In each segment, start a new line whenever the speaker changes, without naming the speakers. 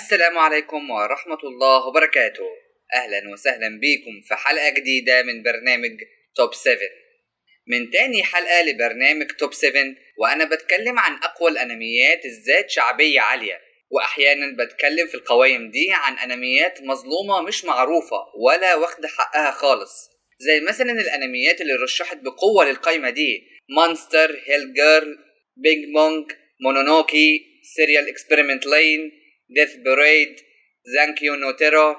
السلام عليكم ورحمة الله وبركاته. أهلا وسهلا بيكم في حلقة جديدة من برنامج Top 7. من تاني حلقة لبرنامج Top 7 وأنا بتكلم عن أقوى الأنميات الذات شعبية عالية، وأحيانا بتكلم في القوائم دي عن أنميات مظلومة مش معروفة ولا واخدة حقها خالص، زي مثلا الأنميات اللي رشحت بقوة للقايمة دي: Monster، Hell Girl، Ping Pong، Mononoke، Serial Experiment Lain، Death Parade، Zankyou no Terror.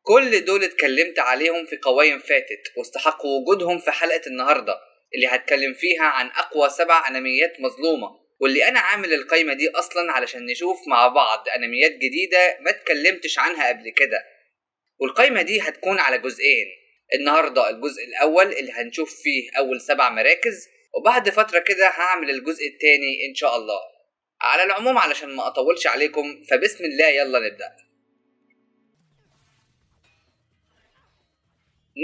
كل دول اتكلمت عليهم في قوائم فاتت واستحقوا وجودهم في حلقة النهاردة اللي هتكلم فيها عن أقوى 7 أنميات مظلومة، واللي أنا عامل القايمة دي أصلا علشان نشوف مع بعض أنميات جديدة ما اتكلمتش عنها قبل كده. والقايمة دي هتكون على جزئين، النهاردة الجزء الأول اللي هنشوف فيه أول 7 مراكز، وبعد فترة كده هعمل الجزء التاني إن شاء الله. على العموم علشان ما أطولش عليكم فبسم الله يلا نبدأ.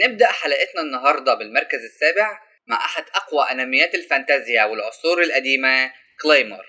نبدأ حلقتنا النهاردة بالمركز السابع مع أحد أقوى أنميات الفانتازيا والعصور القديمة، Claymore.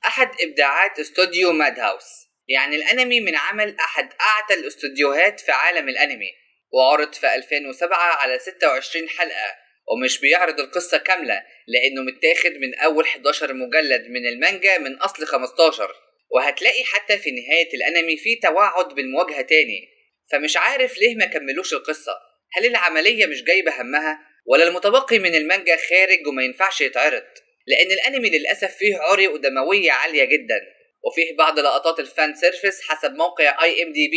أحد إبداعات استوديو Madhouse، يعني الأنمي من عمل أحد أعتى الاستوديوهات في عالم الأنمي، وعرض في 2007 على 26 حلقة، ومش بيعرض القصة كاملة لأنه متاخد من أول 11 مجلد من المانجا من أصل 15، وهتلاقي حتى في نهاية الأنمي في توعد بالمواجهة تاني. فمش عارف ليه ما كملوش القصة، هل العملية مش جايبة همها ولا المتبقي من المانجا خارج وما ينفعش يتعرض؟ لأن الأنمي للأسف فيه عري ودموية عالية جدا، وفيه بعض لقطات ال fan service حسب موقع IMDb،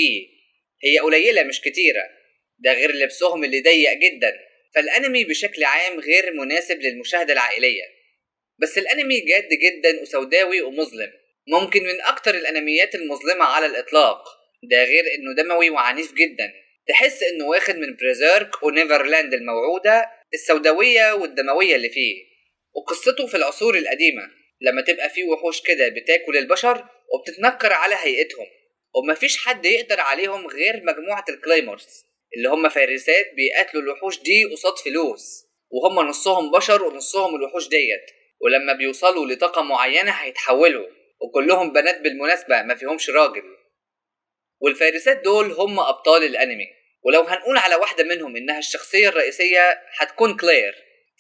هي قليلة مش كتيرة، ده غير لبسهم اللي ضيق جدا. فالأنمي بشكل عام غير مناسب للمشاهدة العائلية. بس الأنمي جاد جدا وسوداوي ومظلم، ممكن من أكتر الأنميات المظلمة على الإطلاق، ده غير إنه دموي وعنيف جدا، تحس إنه واخد من Berserk و Neverland الموعودة السوداوية والدموية اللي فيه. وقصته في العصور القديمة لما تبقى فيه وحوش كده بتاكل البشر وبتتنكر على هيئتهم، ومفيش حد يقدر عليهم غير مجموعة ال Claymores اللي هم فارسات بيقاتلوا الوحوش دي قصاد فلوس، وهم نصهم بشر ونصهم الوحوش ديت، ولما بيوصلوا لطاقة معينة هيتحولوا، وكلهم بنات بالمناسبة ما فيهمش راجل. والفارسات دول هم أبطال الأنمي، ولو هنقول على واحدة منهم إنها الشخصية الرئيسية هتكون كلير،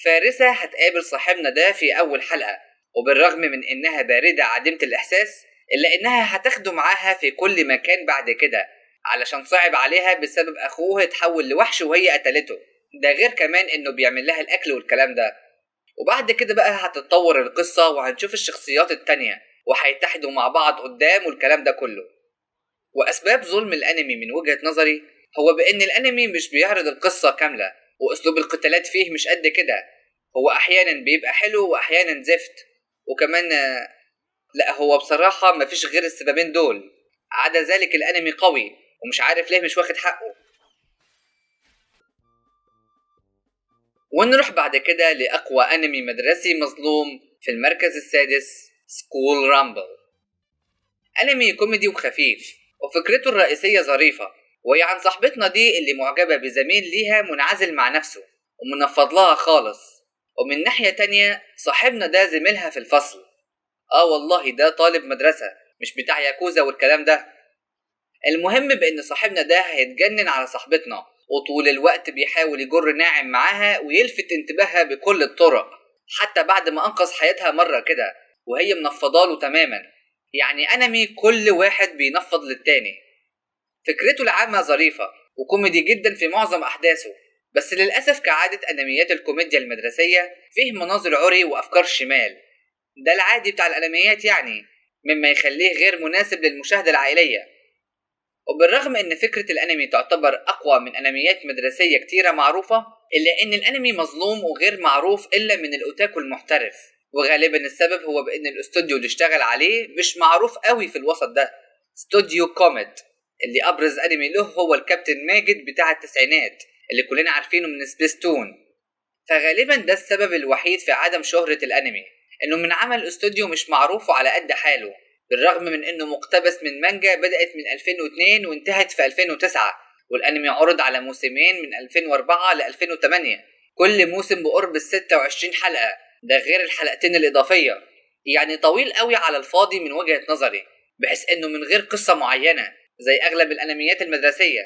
فارسة هتقابل صاحبنا ده في أول حلقة، وبالرغم من إنها باردة عديمة الإحساس إلا إنها هتاخده معاها في كل مكان بعد كده، علشان صعب عليها بسبب أخوه اتحول لوحش وهي قتلته، ده غير كمان إنه بيعمل لها الأكل والكلام ده. وبعد كده بقى هتتطور القصة وهنشوف الشخصيات التانية وهيتحدوا مع بعض قدام والكلام ده كله. وأسباب ظلم الأنمي من وجهة نظري هو بأن الأنمي مش بيعرض القصة كاملة، وأسلوب القتالات فيه مش قد كده، هو أحيانا بيبقى حلو وأحيانا زفت، وكمان لا هو بصراحة مفيش غير السببين دول، عدا ذلك الأنمي قوي ومش عارف ليه مش واخد حقه. ونروح بعد كده لأقوى أنمي مدرسي مظلوم في المركز السادس، School Rumble. أنمي كوميدي وخفيف، وفكرته الرئيسية ظريفة، وهي عن صاحبتنا دي اللي معجبة بزميل ليها منعزل مع نفسه ومنفض لها خالص، ومن ناحية تانية صاحبنا ده زميلها في الفصل، والله ده طالب مدرسة مش بتاع ياكوزا والكلام ده. المهم بأن صاحبنا ده هيتجنن على صاحبتنا، وطول الوقت بيحاول يجر ناعم معاها ويلفت انتباهها بكل الطرق، حتى بعد ما أنقذ حياتها مرة كده وهي منفضاله تماما. يعني أنمي كل واحد بينفض للتاني. فكرته العامة ظريفة وكوميدي جدا في معظم أحداثه، بس للأسف كعادة أنميات الكوميديا المدرسية فيه مناظر عري وأفكار شمال، ده العادي بتاع الأنميات يعني، مما يخليه غير مناسب للمشاهدة العائلية. وبالرغم إن فكرة الأنمي تعتبر أقوى من أنميات مدرسية كتيرة معروفة، إلا إن الأنمي مظلوم وغير معروف إلا من الأوتاكو المحترف، وغالبا السبب هو بإن الاستوديو اللي اشتغل عليه مش معروف قوي في الوسط ده، استوديو Comet، اللي أبرز أنمي له هو الكابتن ماجد بتاع التسعينات اللي كلنا عارفينه من سبيستون. فغالبا ده السبب الوحيد في عدم شهرة الأنمي، إنه من عمل استوديو مش معروف وعلى قد حاله، بالرغم من إنه مقتبس من مانجا بدأت من 2002 وانتهت في 2009، والأنمي عرض على موسمين من 2004 ل 2008، كل موسم بقرب 26 حلقة، ده غير الحلقتين الإضافية، يعني طويل قوي على الفاضي من وجهة نظري. بحيث انه من غير قصة معينة زي اغلب الانميات المدرسية.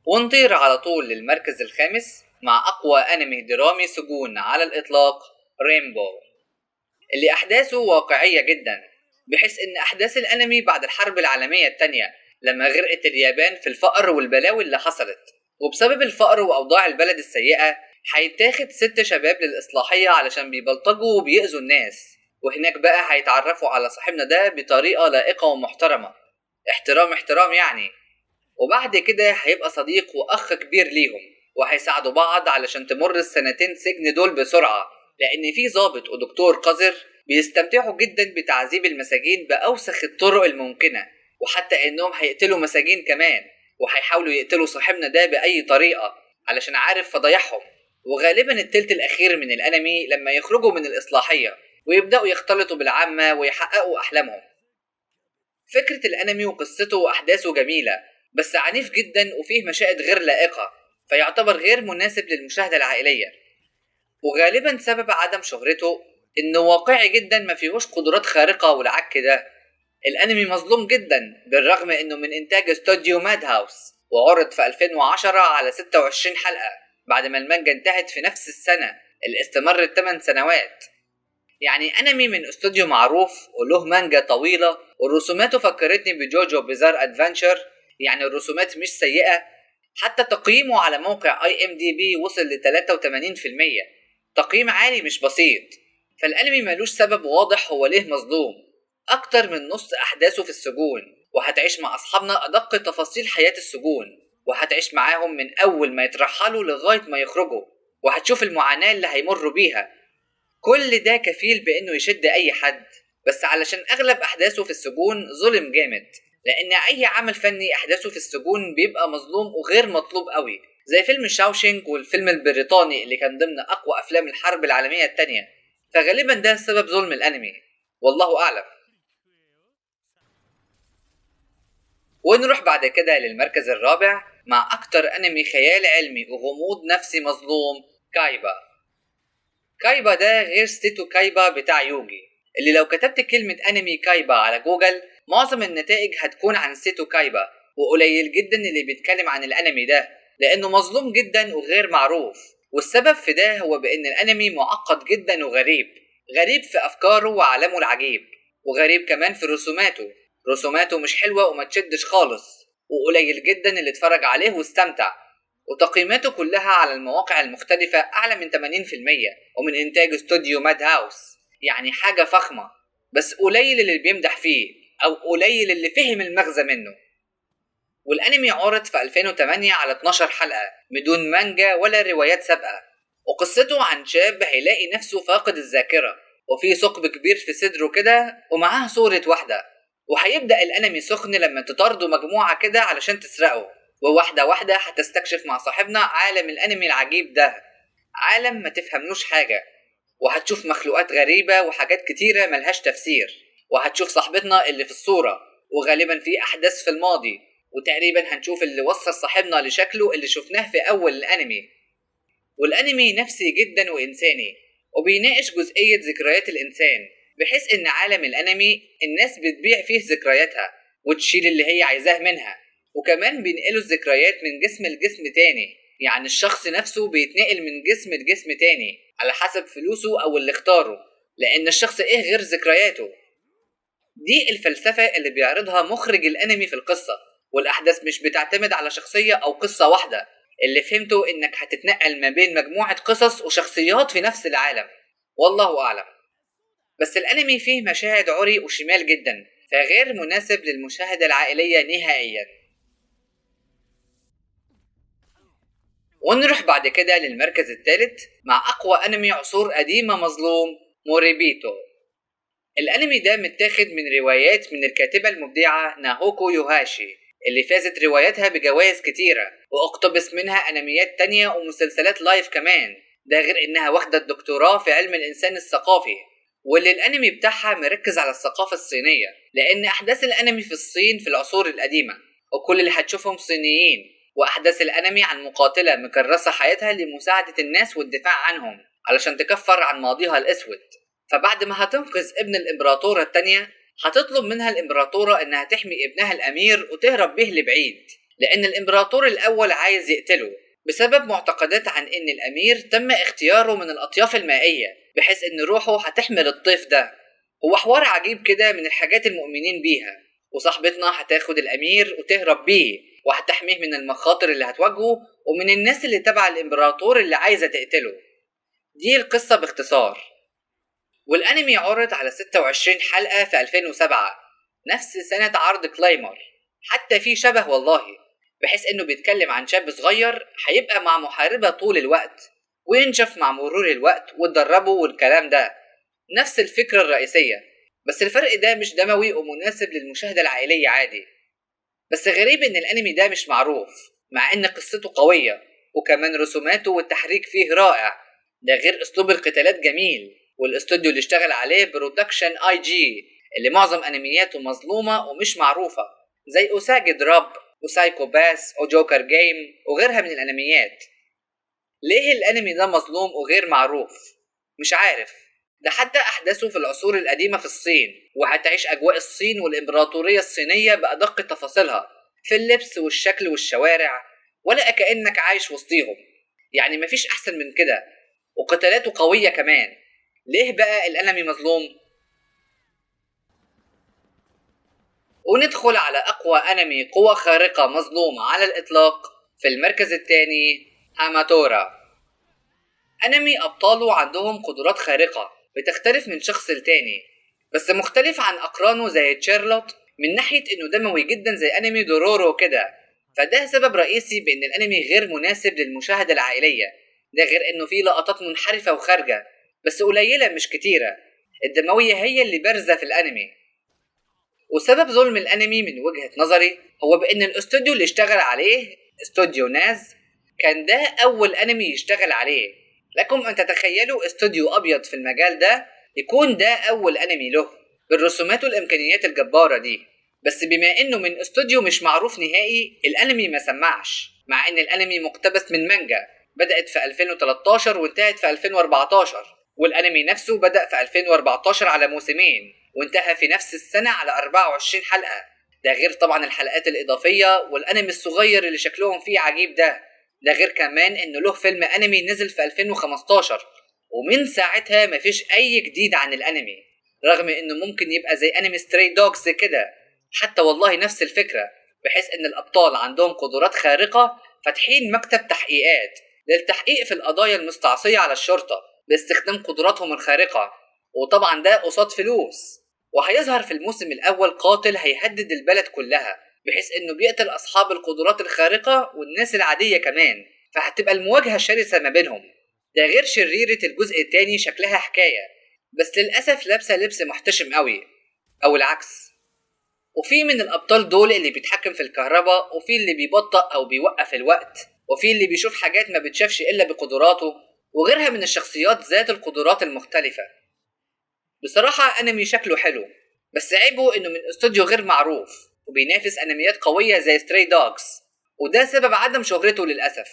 ونطير على طول للمركز الخامس مع اقوى انمي درامي سجون على الاطلاق، رينبو، اللي احداثه واقعية جدا، بحيث ان احداث الانمي بعد الحرب العالمية التانية لما غرقت اليابان في الفقر والبلاوي اللي حصلت، وبسبب الفقر واوضاع البلد السيئة هيتاخد 6 شباب للإصلاحية علشان بيبلطجوا وبيأذوا الناس، وهناك بقى هيتعرفوا على صاحبنا ده بطريقة لائقة ومحترمة، احترام احترام يعني. وبعد كده هيبقى صديق وأخ كبير ليهم، وهيساعدوا بعض علشان تمر السنتين سجن دول بسرعة، لأن في ضابط ودكتور قذر بيستمتعوا جدا بتعذيب المساجين بأوسخ الطرق الممكنة، وحتى إنهم هيقتلوا مساجين كمان، وهيحاولوا يقتلوا صاحبنا ده بأي طريقة علشان عارف فضايحهم. وغالبا التلت الأخير من الأنمي لما يخرجوا من الإصلاحية ويبدأوا يختلطوا بالعامة ويحققوا أحلامهم. فكرة الأنمي وقصته وأحداثه جميلة، بس عنيف جدا وفيه مشاهد غير لائقة، فيعتبر غير مناسب للمشاهدة العائلية. وغالبا سبب عدم شهرته إنه واقعي جدا، ما فيهوش قدرات خارقة والعك ده. الأنمي مظلوم جدا بالرغم إنه من إنتاج استوديو ماد هاوس، وعرض في 2010 على 26 حلقة بعد ما المانجا انتهت في نفس السنة اللي استمرت 8 سنوات. يعني أنمي من استوديو معروف وله مانجا طويلة، ورسوماته فكرتني بجوجو بيزار أدفنشر، يعني الرسومات مش سيئة. حتى تقييمه على موقع IMDb وصل ل 83%، تقييم عالي مش بسيط. فالأنمي ملوش سبب واضح هو ليه مظلوم، أكتر من نص أحداثه في السجون، وهتعيش مع أصحابنا أدق تفاصيل حياة السجون، وهتعيش معاهم من أول ما يترحلوا لغاية ما يخرجوا، وهتشوف المعاناة اللي هيمروا بيها. كل ده كفيل بإنه يشد أي حد، بس علشان أغلب أحداثه في السجون ظلم جامد، لأن أي عمل فني أحداثه في السجون بيبقى مظلوم وغير مطلوب قوي، زي فيلم شاوشينج والفيلم البريطاني اللي كان ضمن أقوى أفلام الحرب العالمية التانية. فغالبا ده سبب ظلم الأنمي، والله أعلم. ونروح بعد كده للمركز الرابع مع أكتر أنمي خيال علمي وغموض نفسي مظلوم، كايبا. كايبا ده غير سيتو كايبا بتاع يوجي، اللي لو كتبت كلمة أنمي كايبا على جوجل معظم النتائج هتكون عن سيتو كايبا، وقليل جدا اللي بيتكلم عن الأنمي ده لأنه مظلوم جدا وغير معروف. والسبب في ده هو بأن الأنمي معقد جدا وغريب، غريب في أفكاره وعالمه العجيب، وغريب كمان في رسوماته. رسوماته مش حلوة وما تشدش خالص، وقليل جدا اللي اتفرج عليه واستمتع. وتقييماته كلها على المواقع المختلفة أعلى من 80%، ومن إنتاج استوديو ماد هاوس، يعني حاجة فخمة، بس قليل اللي بيمدح فيه أو قليل اللي فهم المغزى منه. والأنمي عرض في 2008 على 12 حلقة بدون مانجا ولا روايات سابقة، وقصته عن شاب هيلاقي نفسه فاقد الذاكرة وفي ثقب كبير في صدره كده ومعاه صورة واحدة، وهيبدأ الأنمي سخن لما تطارده مجموعة كده علشان تسرقه، وواحدة واحدة هتستكشف مع صاحبنا عالم الأنمي العجيب ده، عالم ما تفهملوش حاجة، وهتشوف مخلوقات غريبة وحاجات كتيرة ملهاش تفسير، وهتشوف صاحبتنا اللي في الصورة، وغالبا في أحداث في الماضي، وتقريبا هنشوف اللي وصل صاحبنا لشكله اللي شفناه في أول الأنمي. والأنمي نفسي جدا وإنساني، وبيناقش جزئية ذكريات الإنسان، بحيث إن عالم الأنمي الناس بتبيع فيه ذكرياتها وتشيل اللي هي عايزاه منها، وكمان بينقلوا الذكريات من جسم لجسم تاني، يعني الشخص نفسه بيتنقل من جسم لجسم تاني على حسب فلوسه أو اللي اختاره، لأن الشخص إيه غير ذكرياته. دي الفلسفة اللي بيعرضها مخرج الأنمي في القصة، والأحداث مش بتعتمد على شخصية أو قصة واحدة. اللي فهمته إنك هتتنقل ما بين مجموعة قصص وشخصيات في نفس العالم، والله أعلم. بس الأنمي فيه مشاهد عري وشمال جدا، فغير مناسب للمشاهدة العائلية نهائيا. ونروح بعد كده للمركز الثالث مع أقوى أنمي عصور قديمة مظلوم، موريبيتو. الأنمي ده متاخد من روايات من الكاتبة المبدعة ناهوكو يوهاشي، اللي فازت رواياتها بجوائز كتيرة، واقتبس منها أنميات تانية ومسلسلات live كمان، ده غير إنها واخدة الدكتوراه في علم الإنسان الثقافي، واللي الأنمي بتاعها مركز على الثقافة الصينية، لأن أحداث الأنمي في الصين في العصور القديمة، وكل اللي هتشوفهم صينيين، وأحداث الأنمي عن مقاتلة مكرسة حياتها لمساعدة الناس والدفاع عنهم علشان تكفر عن ماضيها الأسود. فبعد ما هتنقذ ابن الإمبراطورة التانية هتطلب منها الإمبراطورة إنها تحمي ابنها الأمير وتهرب به لبعيد، لأن الإمبراطور الأول عايز يقتله بسبب معتقدات عن إن الأمير تم اختياره من الأطياف المائية بحيث إن روحه هتحمل الطيف ده. هو حوار عجيب كده من الحاجات المؤمنين بيها. وصاحبتنا هتاخد الأمير وتهرب بيه وهتحميه من المخاطر اللي هتواجهه ومن الناس اللي تبع الإمبراطور اللي عايزة تقتله. دي القصة باختصار. والأنمي عرض على 26 حلقة في 2007، نفس سنة عرض كلايمر، حتى في شبه والله، بحيث إنه بيتكلم عن شاب صغير هيبقى مع محاربة طول الوقت وينشف مع مرور الوقت وتدربه والكلام ده، نفس الفكرة الرئيسية، بس الفرق ده مش دموي ومناسب للمشاهدة العائلية عادي. بس غريب إن الأنمي ده مش معروف مع إن قصته قوية وكمان رسوماته والتحريك فيه رائع، ده غير أسلوب القتالات جميل، والاستوديو اللي اشتغل عليه Production I.G اللي معظم انمياته مظلومة ومش معروفة زي Usagi Drop و Psycho-Pass و Joker Game وغيرها من الانميات. ليه الانمي ده مظلوم وغير معروف؟ مش عارف. ده حتى احداثه في العصور القديمة في الصين، وهتعيش اجواء الصين والامبراطوريه الصينية بادق تفاصيلها في اللبس والشكل والشوارع، ولا كانك عايش وسطيهم، يعني مفيش احسن من كده، وقتالاته قوية كمان. ليه بقى الانمي مظلوم؟ وندخل على اقوى انمي قوة خارقة مظلوم على الاطلاق في المركز الثاني، هاماتورا. انمي ابطاله عندهم قدرات خارقة بتختلف من شخص لتاني، بس مختلف عن اقرانه زي تشارلوت من ناحية انه دموي جدا زي انمي دورورو كده، فده سبب رئيسي بان الانمي غير مناسب للمشاهدة العائلية، ده غير انه فيه لقطات منحرفة وخارجة بس قليلة مش كتيرة، الدموية هي اللي بارزة في الانمي. وسبب ظلم الانمي من وجهة نظري هو بان الاستوديو اللي اشتغل عليه استوديو ناز كان ده اول انمي يشتغل عليه. لكم ان تتخيلوا استوديو ابيض في المجال ده يكون ده اول انمي له بالرسومات والامكانيات الجبارة دي، بس بما انه من استوديو مش معروف نهائي الانمي ما سمعش، مع ان الانمي مقتبس من مانجا بدأت في 2013 وانتهت في 2014، والانمي نفسه بدأ في 2014 على موسمين وانتهى في نفس السنة على 24 حلقة، ده غير طبعا الحلقات الإضافية والانمي الصغير اللي شكلهم فيه عجيب ده، ده غير كمان انه له فيلم انمي نزل في 2015 ومن ساعتها مفيش اي جديد عن الانمي، رغم انه ممكن يبقى زي انمي Stray Dogs كده، حتى والله نفس الفكرة، بحيث ان الابطال عندهم قدرات خارقة فاتحين مكتب تحقيقات للتحقيق في القضايا المستعصية على الشرطة باستخدام قدراتهم الخارقة، وطبعا ده قصاد فلوس. وهيظهر في الموسم الأول قاتل هيهدد البلد كلها بحيث انه بيقتل أصحاب القدرات الخارقة والناس العادية كمان، فهتبقى المواجهة شرسة ما بينهم. ده غير شريرة الجزء الثاني شكلها حكاية، بس للأسف لابسة لبس محتشم قوي أو العكس. وفي من الأبطال دول اللي بيتحكم في الكهرباء، وفي اللي بيبطأ أو بيوقف الوقت، وفي اللي بيشوف حاجات ما بتشافش إلا بقدراته، وغيرها من الشخصيات ذات القدرات المختلفة. بصراحة أنمي شكله حلو، بس عيبه إنه من استوديو غير معروف وبينافس أنميات قوية زي Stray Dogs، وده سبب عدم شهرته للأسف.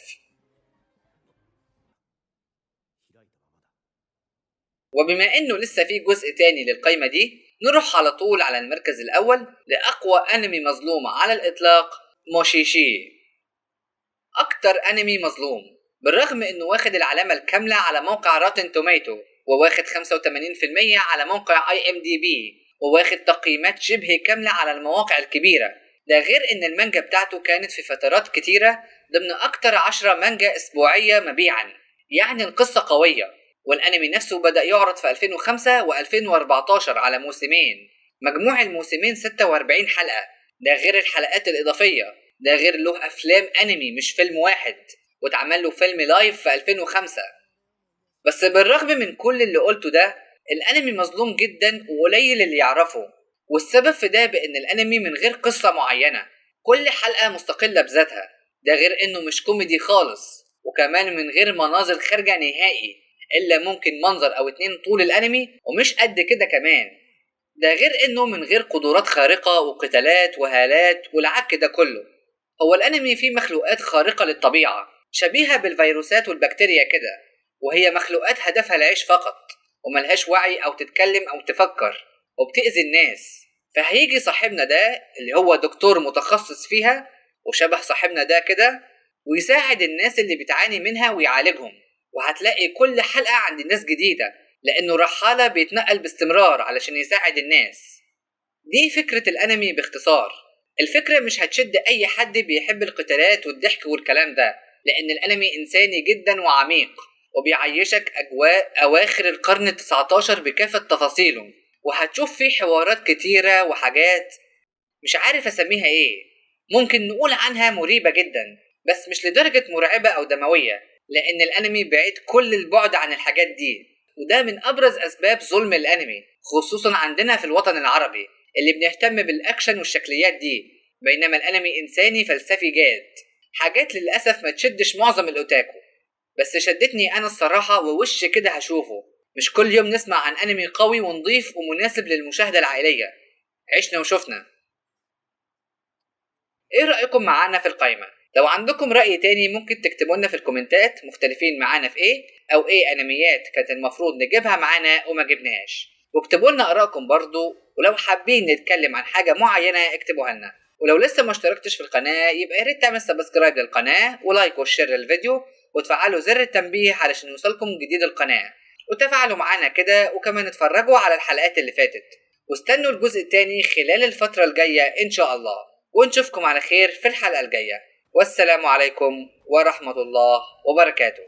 وبما إنه لسه في جزء تاني للقايمة دي، نروح على طول على المركز الأول لأقوى أنمي مظلوم على الإطلاق، موشيشي. أكتر أنمي مظلوم بالرغم إنه واخد العلامة الكاملة على موقع Rotten Tomato، وواخد 85% على موقع IMDb، وواخد تقييمات شبه كاملة على المواقع الكبيرة، ده غير إن المانجا بتاعته كانت في فترات كتيرة ضمن أكتر 10 مانجا أسبوعية مبيعا، يعني القصة قوية. والأنمي نفسه بدأ يعرض في 2005 و2014 على موسمين، مجموع الموسمين 46 حلقة، ده غير الحلقات الإضافية، ده غير له أفلام أنمي مش فيلم واحد، واتعمل له فيلم live في 2005. بس بالرغم من كل اللي قلته ده، الأنمي مظلوم جدا وقليل اللي يعرفه، والسبب في ده بأن الأنمي من غير قصة معينة، كل حلقة مستقلة بذاتها، ده غير إنه مش كوميدي خالص، وكمان من غير مناظر خارجة نهائي، إلا ممكن منظر أو اتنين طول الأنمي ومش قد كده كمان، ده غير إنه من غير قدرات خارقة وقتالات وهالات والعك ده كله. هو الأنمي فيه مخلوقات خارقة للطبيعة شبيهة بالفيروسات والبكتيريا كده، وهي مخلوقات هدفها العيش فقط، وملهاش وعي او تتكلم او تفكر وبتأذي الناس. فهيجي صاحبنا ده اللي هو دكتور متخصص فيها وشبه صاحبنا ده كده، ويساعد الناس اللي بتعاني منها ويعالجهم. وهتلاقي كل حلقة عند الناس جديدة لأنه رحالة بيتنقل باستمرار علشان يساعد الناس. دي فكرة الأنمي باختصار. الفكرة مش هتشد أي حد بيحب القتالات والضحك والكلام ده، لأن الأنمي إنساني جدا وعميق وبيعيشك أجواء أواخر القرن ال19 بكافة تفاصيله، وهتشوف فيه حوارات كتيرة وحاجات مش عارف أسميها إيه، ممكن نقول عنها مريبة جدا، بس مش لدرجة مرعبة أو دموية، لأن الأنمي بعيد كل البعد عن الحاجات دي. وده من أبرز أسباب ظلم الأنمي، خصوصا عندنا في الوطن العربي اللي بنهتم بالأكشن والشكليات دي، بينما الأنمي إنساني فلسفي جاد. حاجات للأسف ما تشدش معظم الأوتاكو، بس شدتني أنا الصراحة ووش كده هشوفه. مش كل يوم نسمع عن أنمي قوي ونضيف ومناسب للمشاهدة العائلية. عشنا وشفنا. إيه رأيكم معانا في القايمة؟ لو عندكم رأي تاني ممكن تكتبوا لنا في الكومنتات مختلفين معانا في إيه، أو إيه أنميات كانت المفروض نجيبها معانا وما جبناهاش، واكتبوا لنا آرائكم برضو. ولو حابين نتكلم عن حاجة معينة اكتبوها لنا. ولو لسه ما اشتركتش في القناة يبقى يا ريت تعمل subscribe للقناة و like و share للفيديو وتفعلوا زر التنبيه علشان يوصلكم جديد القناة، وتفاعلوا معانا كده، وكمان اتفرجوا على الحلقات اللي فاتت، واستنوا الجزء التاني خلال الفترة الجاية إن شاء الله. ونشوفكم على خير في الحلقة الجاية، والسلام عليكم ورحمة الله وبركاته.